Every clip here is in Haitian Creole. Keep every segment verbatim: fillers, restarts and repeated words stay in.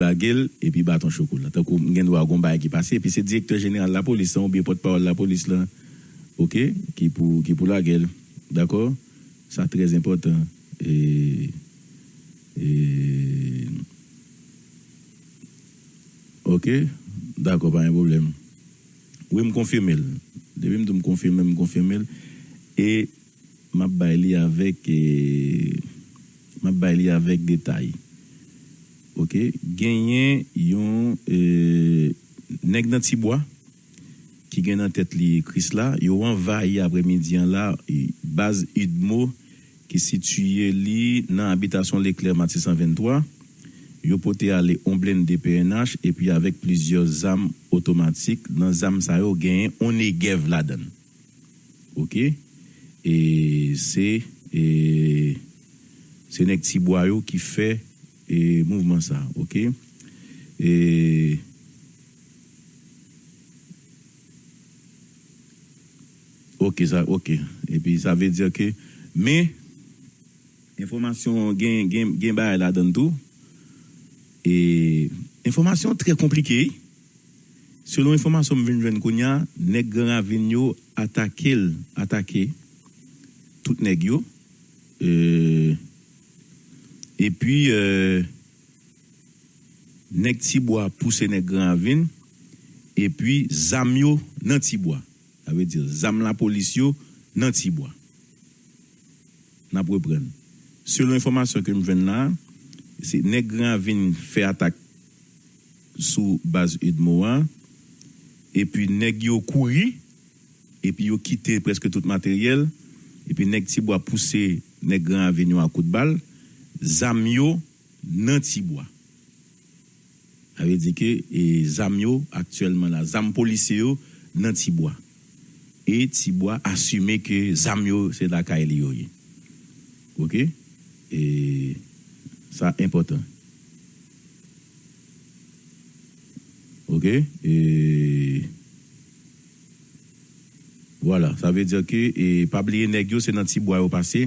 lage l, epi baton chokola. Tankou m gen dwa gon bagay ki pase, epi se direktè jeneral lapolis lan oubyen pòtpawòl lapolis lan, oke, ki pou, ki pou lage l. Dakò? Sa trè enpòtan. E, e, oke, dakò, pa gen pwoblèm. Wi, m konfime l. Depi m di w m konfime, m konfime l. E m ap bay li avèk, e, m ap bay li avèk detay. Oke, genyen yon, e, nèg nan Tibwa ki gen nan tèt li Krisla, yo anvayi aprèmidi an la, e, baz UDMO ki sitiye li nan abitasyon Leklè Matisan venntwa. Yo pote ale on blende P N H epi avèk plizyè zam otomatik. Nan zam sa yo, genyen on Negev ladan l. Oke? E se, e, se nèg Tibwa yo ki fè, e, mouvman sa, oke? E, oke, sa, oke. Epi sa vle di ke, men, enfòmasyon gen, gen, gen bagay ladan l tou. E enfòmasyon trè konplike, wi. Selon enfòmasyon m vin jwenn kounye a, nèg Gran Ravin yo atake l, atake tout nèg yo. E, epi, e, nèg Tibwa pouse nèg Gran Ravin, epi zam yo nan Tibwa. Sa vle di zam lapolis yo nan Tibwa. N ap reprann. Selon enfòmasyon ke m jwenn la, se nèg Gran Ravin fè atak sou baz UDMO a, epi nèg yo kouri, epi yo kite prèske tout materyèl, epi nèg Tibwa pouse nèg Gran Ravin yo a kout bal, zam yo nan Tibwa. Sa vle di ke, e, zam yo aktyèlman la, zam polisye yo nan Tibwa. E Tibwa asime ke zam yo se lakay li yo ye. Oke? E sa enpòtan. Oke? E Vwala, sa vle di ke, e, pa bliye nèg yo se nan Tibwa yo pase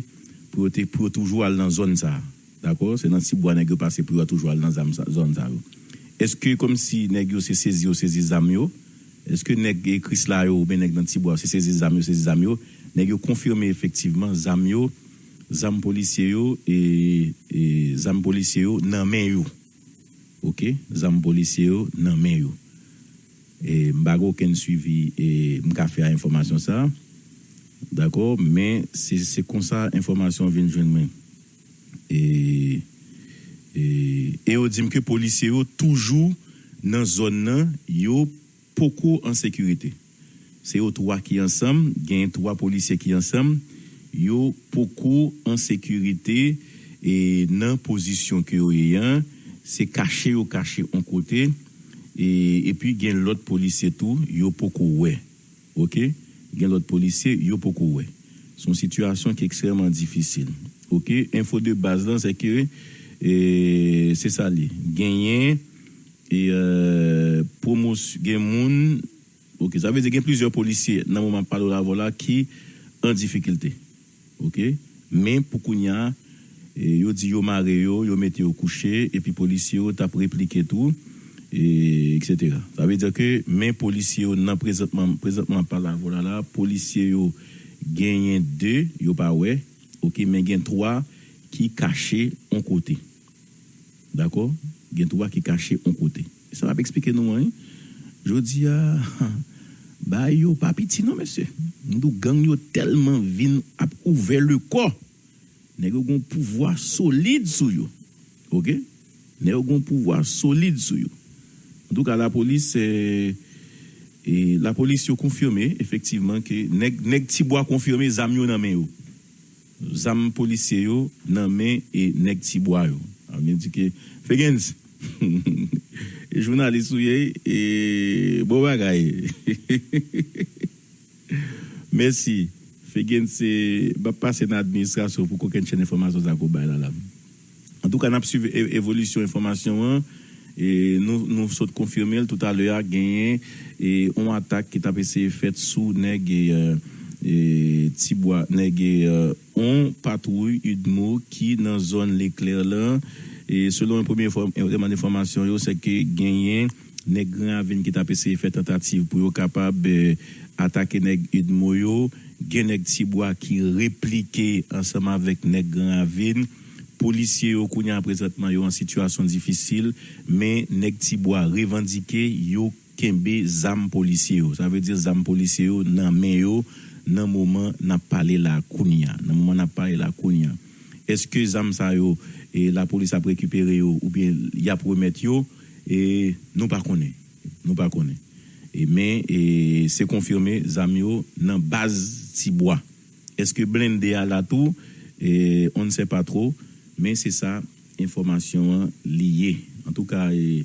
pou yo te, pou yo toujou al nan zòn sa a. Dakò? Se nan Tibwa nèg yo pase pou yo toujou al nan zam sa, zòn sa yo. Èske kòmsi nèg yo se sezi yo sezi zam yo? Èske nèg, e, Krisla yo oubyen nèg nan Tibwa yo se sezi zam yo sezi zam yo? Nèg yo konfime efektivman zam yo, zam polisye yo, e, e, zam polisye yo nan men yo. Oke, zam polisye yo nan men yo. E, m pa gen okenn swivi, e, m ka fè a enfòmasyon sa a. Dakò, men se, se konsa enfòmasyon vin jwenn mwen. E, e, e yo di m ke polisye yo toujou nan zòn nan, yo poko an sekirite. Se yo twa ki ansanm, genyen twa polisye ki ansanm, yo poko an sekirite, e, nan pozisyon ke yo ye an, se kache yo kache on kote, e, epi gen lòt polisye tou, yo poko wè. Oke? Gen lòt polisye, yo poko wè. Se yon sitiyasyon ki ekstrèmman difisil. Oke? Enfo de baz lan, se ke, e, se sa li. Genyen, e, e, pwomos-, gen moun, oke, sa vle di gen plizyè polisye nan moman m ap pale w la avè w la ki an difikilte. Oke? Men pou kounye a, e, yo di yo mare yo, yo mete yo kouche, epi polisye yo t ap replike tou, e, etsetera. Sa vle di ke men polisye yo nan prezantman, prezantman m ap pale avè w la la, polisye yo genyen de, yo pa wè, oke, men gen twa ki kache on kote. Dakò? Gen twa ki kache on kote. Sa p ap eksplike nou anyen. Jodi a, bagay yo pa piti non, mesye. M di w, gang yo tèlman vin ap ouvè le kò. Nèg yo gon pouvwa solid sou yo. Oke? Nèg yo gon pouvwa solid sou yo. Antouka, lapolis, e, e, lapolis yo konfime efektivman ke nèg, nèg Tibwa konfime zam yo nan men yo. Zam polisye yo nan men, e, nèg Tibwa yo. Sa vle di ke, Fegens, e jounalis ou ye, e, bon bagay. Mèsi. Fegens, se, m ap pase nan administrasyon pou kokennchenn enfòmasyon sa ke w bay la la. Antouka, n ap swiv e-, evolisyon enfòmasyon an. E nou, nou sot konfime l toutalè a, genyen, e, yon atak ki t ap eseye fèt sou nèg, e, e, Tibwa, nèg, e, yon patwouy UDMO ki nan zòn Leklè lan, E selon premye enfò- eleman enfòmasyon yo, se ke genyen nèg Gran Ravin ki t ap eseye fè tantativ pou yo kapab eh, atake nèg Udmo yo. Gen nèg Tibwa ki replike ansanm avèk nèg Gran Ravin. Polisye yo kounye a prezantman yo an sitiyasyon difisil, men nèg Tibwa revandike yo kenbe zam polisye yo. Sa vle di zam polisye yo nan men yo nan moman n ap pale la kounye a. Nan moman n ap pale la kounye a. Èske zam sa yo e lapolis ap rekipere yo oubyen y ap remèt yo? E nou pa konnen. Nou pa konnen. E men e se konfime zam yo nan baz Tibwa. Èske blende a la tou? E on ne sait pas trop, men se sa enfòmasyon an li ye. Antouka, e,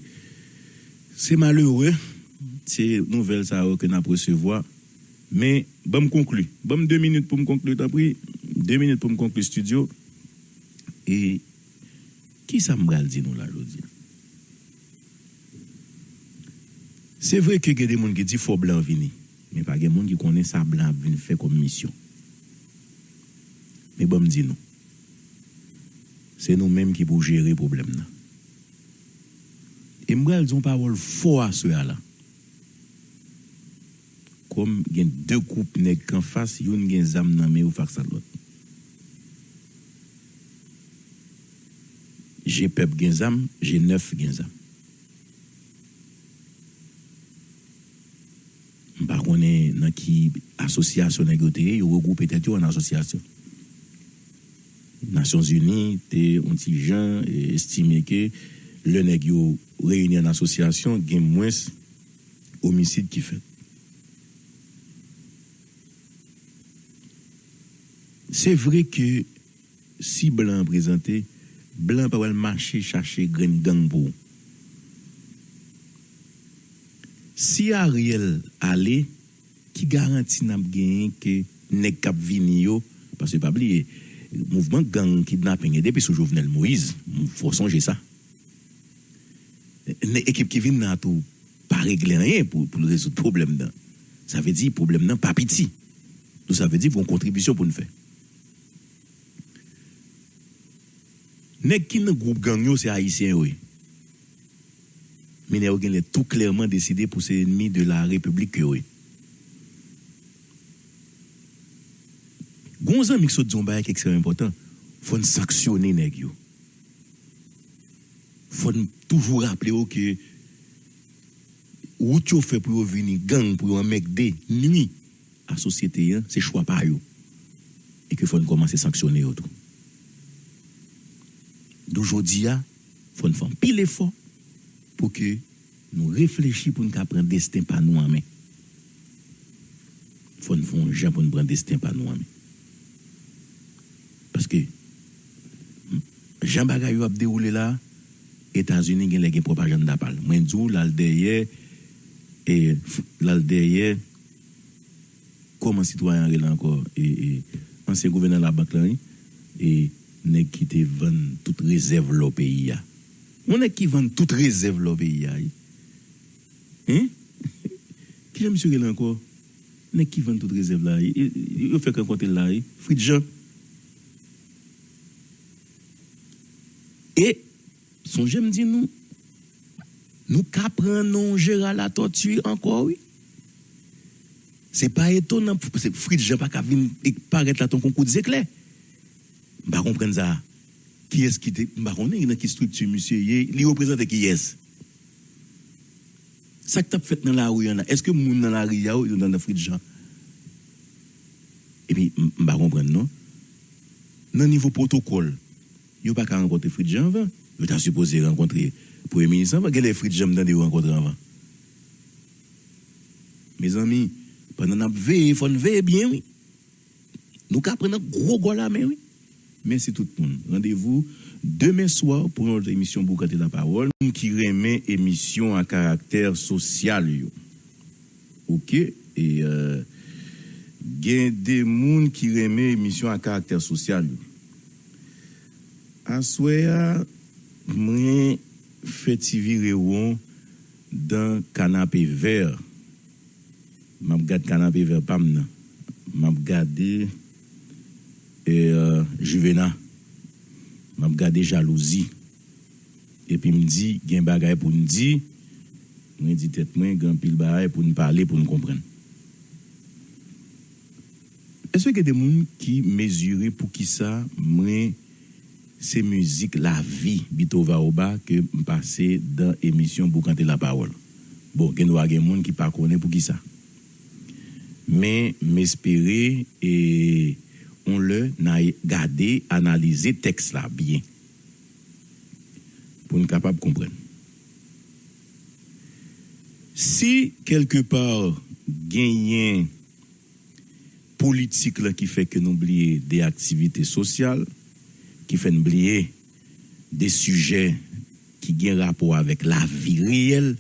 se malere, se nouvèl sa yo ke n ap resevwa. Men, ban m konkli. Ban m de minit pou m konkli, tanpri. De minit pou m konkli, studio. E ki sa m pral di nou la jodi a? Se vre ke gen de moun ki di fò blan vini, men pa gen moun ki konnen sa blan ap vin fè kòm misyon. Men ban m di nou, se nou menm ki pou jere pwoblèm nan. E m pral di yon pawòl fò aswè a la. Kòm gen de gwoup nèg k anfas, youn gen zam nan men yo fas a lòt. G pèp gen zam, G nèf gen zam. M pa konnen nan ki asosyasyon nèg yo te ye, yo regwoupe tèt yo an asosyasyon. Nasyonzini te yon ti jan e, estime ke lè nèg yo reyini an asosyasyon, gen mwens omisid ki fèt. Se vre ke si blan an prezante, blan an pa pral mache chache grenn gang pou ou. Si Ariel ale, ki garanti n ap genyen ke nèg k ap vini yo, paske pa bliye, mouvman gang kidnaping depi sou Jovenel Moïse, fò sonje sa. Nèg ekip ki vin nan tou pa regle anyen pou, pou l rezoud pwoblèm nan. Sa vle di pwoblèm nan pa piti. Donk sa vle di gen yon kontribisyon pou n fè. Nèg ki nan gwoup gang yo se ayisyen yo ye. Minè yo genlè tou klèman deside pou se enmi de la repiblik ke yo ye. Gon zanmi k sot di yon bagay ki ekstrèm enpòtan. Fò n sanksyone nèg yo. Fò n toujou raple yo ke wout yo fè pou yo vini gang, pou yo anmègde, nwi a sosyete an, se chwa pa yo. E ke fò n kòmanse sanksyone yo tou. Donk jodi a, fò n fè anpil efò pou ke nou reflechi pou n ka pran desten pa nou an men. Fò n fè yon jan pou n pran desten pa nou an men. Paske jan bagay yo ap dewoule la, Etazini genlè gen pwòp ajanda pa l. Mwen di w, l al dèyè, e, l al dèyè, kòman sitwayen an rele ankò? E, e, ansyen gouvènè labank lan, wi. E, nèg ki te vann tout rezèv lò peyi a. Yon nèg ki vann tout rezèv lò peyi a, wi. Hein? Kijan misye rele ankò? Nèg ki vann tout rezèv la, wi. E, e, yo fèk rankontre l la, wi. Fritz Jean. E, sonje m di nou, nou ka pran non Gérard Latortue ankò, wi. Se pa etonan, se Fritz Jean pa ka vin parèt la tankou kou zeklè. M pa konprann sa. Kiyès ki te, m pa konnen nan ki estrikti misye ye, li reprezante kiyès? Sa k t ap fèt nan lari an la, èske moun nan lari a yo, yo nan, nan Fritz Jean? Epi, m, m pa konprann non. Nan nivo pwotokòl, yo pa ka rankontre Fritz Jean anvan. Yo ta sipoze rankontre Premye Minis anvan. Genlè Fritz Jean m tande yo rankontre anvan. Mezanmi, pandan n ap veye, fò n veye byen, wi. Nou ka pran nan gwo gòl a men, wi. Mèsi tout moun. Randevou demen swa pou yon lòt emisyon Boukante Lapawòl. Moun ki renmen emisyon a karaktè sosyal yo. Oke. E, euh, gen de moun ki renmen emisyon a karaktè sosyal yo. Aswè a, mwen fè ti vire won dan kanape vè. M ap gad kanape vè pa m nan. M ap gade, e, euh, Juvena. M ap gade jalouzi. Epi m di, gen bagay pou n di, mwen di tèt mwen, gen anpil bagay pou n pale, pou n konprann. Èske gen de moun ki mezire poukisa mwen se mizik lavi Bitova Oba ke m pase dan emisyon Boukante Lapawòl? Bon, gen dwa gen moun ki pa konnen poukisa. Men m espere e yon lè n a gade, analize tèks la byen pou n kapab konprann. Si kèlkepa genyen politik la ki fè ke nou bliye de aktivite sosyal, ki fè n bliye de sijè ki gen rapò avèk lavi reyèl,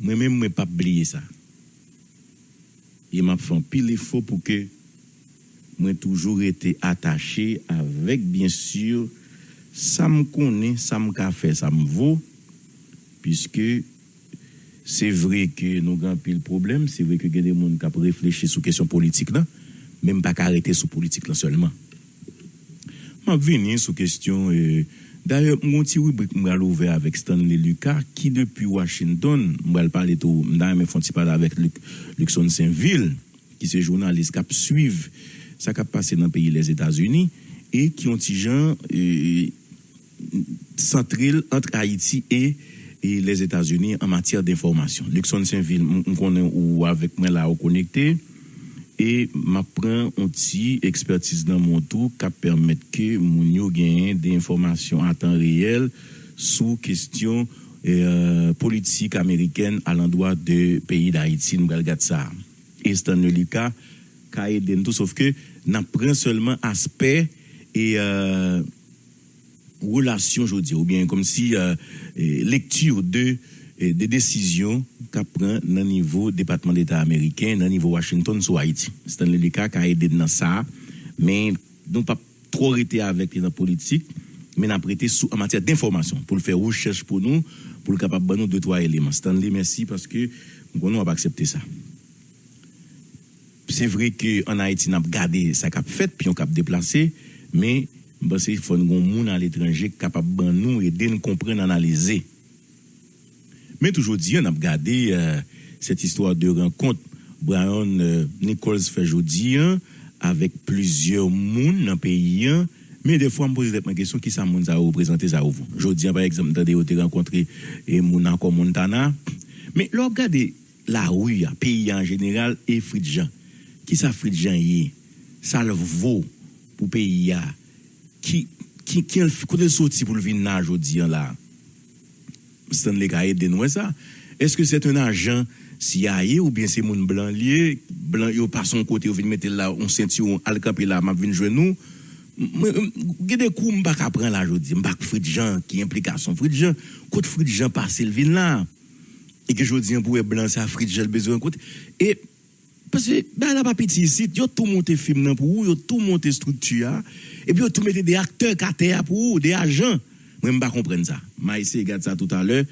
mwen menm mwen p ap bliye sa. E m ap fè anpil efò pou ke mwen toujou rete atache avèk, byen si, sa m konnen, sa m ka fè, sa m vo, piske se vre ke nou gen anpil pwoblèm, se vre ke gen de moun k ap reflechi sou kesyon politik la, men m pa ka rete sou politik la sèlman. M ap vini sou kesyon, e, dayè, m gon ti ribrik m pral ouvè avèk Stanley Lucas, ki depi Washington, m pral pale tou, m ta renmen fè yon ti pale avèk Luc, Luckson Sainvil, ki se jounalis k ap swiv sa k ap pase nan peyi Lèzetazini, e ki yon ti jan, e, santre l ant Ayiti e, e Lèzetazini an matyè denfòmasyon. Luckson Sainvil, m, m konnen ou avèk mwen la, ou konekte, e m ap pran yon ti ekspètiz nan men w tou k ap pèmèt ke moun yo genyen de enfòmasyon a tan reyèl sou kesyon, e, politik amerikèn alandwa de peyi Dayiti. Nou pral gad sa. E Stanley Lucas ka ede n tou, sof ke n ap pran sèlman aspè e, e, relasyon jodi a, oubyen kòmsi, e, e, lekti de, e, de desizyon k ap pran nan nivo Depatman Deta ameriken, nan nivo Washington sou Ayiti. Stanley Lucas ka ede n nan sa, men nou p ap twò rete avèk li nan politik, men n ap rete sou, an matyè denfòmasyon, pou l fè rechèch pou nou, pou l kapab ban nou de twa eleman. Stanley, mèsi paske m konnen w ap aksepte sa. Se vre ke ann Ayiti n ap gade sa k ap fèt, pyon k ap deplase, men m panse fò n gen yon moun aletranje k kapab ban nou, ede n konprann, analize. Men tou jodi a, n ap gade, e, cette histoire de rencontre Brian, e, Nichols fè jodi a avèk plizyè moun nan peyi a. Men defwa, m poze tèt mwen kesyon, kisa moun sa yo reprezante, sa yo vo? Jodi a, pa egzanp, m tande yo te rankontre, e, moun Akò Montana. Men lè w ap gade lari a, peyi a an jeneral, e Fritz Jean. Kisa Fritz Jean ye? Sa l vo pou peyi a? Ki, ki, ki, kote l soti pou l vin la jodi a la? Stanley ka ede n wè sa. Èske se te yon ajan C I A oubyen se moun blan l ye? Blan yo pase yon kote, yo vin mete l la, yon sentiwon, al kanpe la, m ap vin jwenn ou. M, m, m, gen de kou m pa ka pran la jodi. M pa k Fritz Jean, ki enplikasyon Fritz Jean? Kot Fritz Jean pase l vin la? E ke jodi a pou wè blan sa Fritz Jean l bezwen kote. E, paske bagay la pa piti isit, yo tou monte fim nan pou ou, yo tou monte estrikti a, epi yo tou mete de aktè k atè a pou ou, de ajan. Mwen, m pa konprann sa. M a eseye gad sa toutalè.